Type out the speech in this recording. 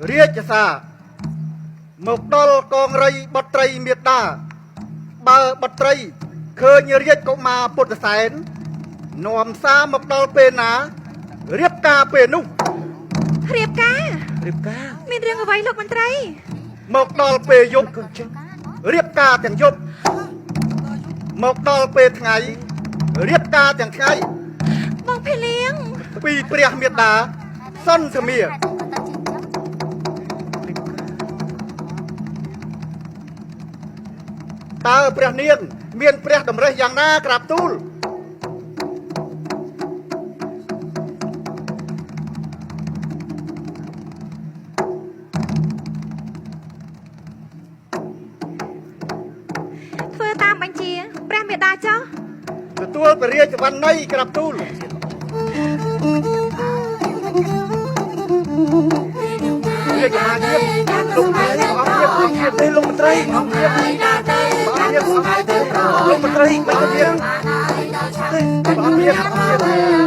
រាជសារមកដល់កងរៃបុត្រីមេដាបើបុត្រីឃើញរាជកុមារពុទ្ធសែននាំសារមកដល់ពេលណារៀបការពេលនោះ រៀបការ រៀបការ មានរឿងអ្វីលោកមន្ត្រី មកដល់ពេលយប់រៀបការទាំងយប់មកដល់ពេលថ្ងៃរៀបការទាំងថ្ងៃ បងភីលៀង ពីព្រះមេដាសន្ទមាតើព្រះនាង មានព្រះតម្រិះយ៉ាងណាក្រាបទូល ធ្វើតាមបញ្ជា ព្រះមេដាចុះ ទទួលព្រះរាជវណ្ណីក្រាបទូលរាជមាជាតិលោកមន្ត្រីអង្គភាព ទេលោកមន្ត្រី អង្គភាពអង្គភាពលោកមន្ត្រីអង្គភាពអង្គភាព